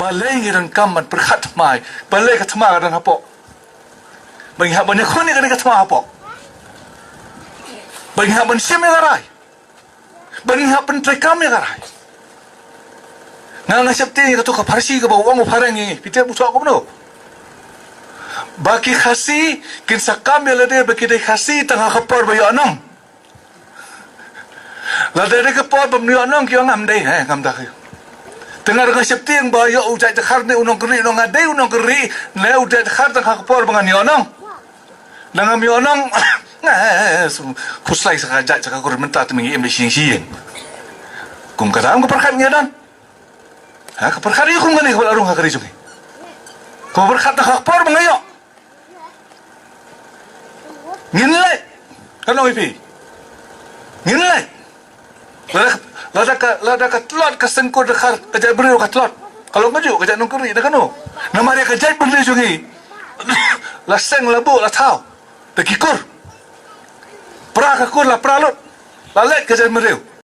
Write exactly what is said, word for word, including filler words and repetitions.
Balei ngi donkam ban pyrkhat thymmai? Balei ka thma ka don hapoh? Ba ngi hap ban ïakhun ïa kane ka thma hapoh. Ba ngi hap ban shim ïa ka rai. Ba ngi hap ban treikam ïa ka rai. Nga nga sheptieng ïa kato ka pharshi kaba u ong u phareng ïa ngi. Phi tip u thoh kumno? Ba ki Khasi kin sa kam ïa lade ba ki dei Khasi tang ha ka por ba ïoh nong. Lada dei ka por ba ym ïoh nong ki ong ngam dei, eh, ngam da ka. Te nga ruh nga sheptieng ba ïoh u jait dkhar ne u nongkynrih, nong nga dei u nongkynrih ne u jait dkhar tang ha ka por ba ngan ïoh nong. Lada ngam ïoh nong, nga, eh, eh, sum, khuslai sa ka jait sa ka kur mynta te mynta ngi im da shi ïing shi ïing. Kum kata kum ka pyrkhat ngi don. Ha, ka pyrkhat ïa kum kane kaba la rung ha ka ri jong ngi. Ka pyrkhat tang ha ka por ba nga ïoh. Ngin leit. Kan ong ïa phi. Ngin leit. Lada, lada ka, lada ka tlot ka seng kur dkhar ka jaitbynriew ka tlot. Ka long kajuh ka jait nongkynrih na kano. Namar ïa ka jaitbynriew jong ngi. La seng la buh la thaw. Da ki kur. Pra ka kur la pra lut. La leit ka jaitbynriew.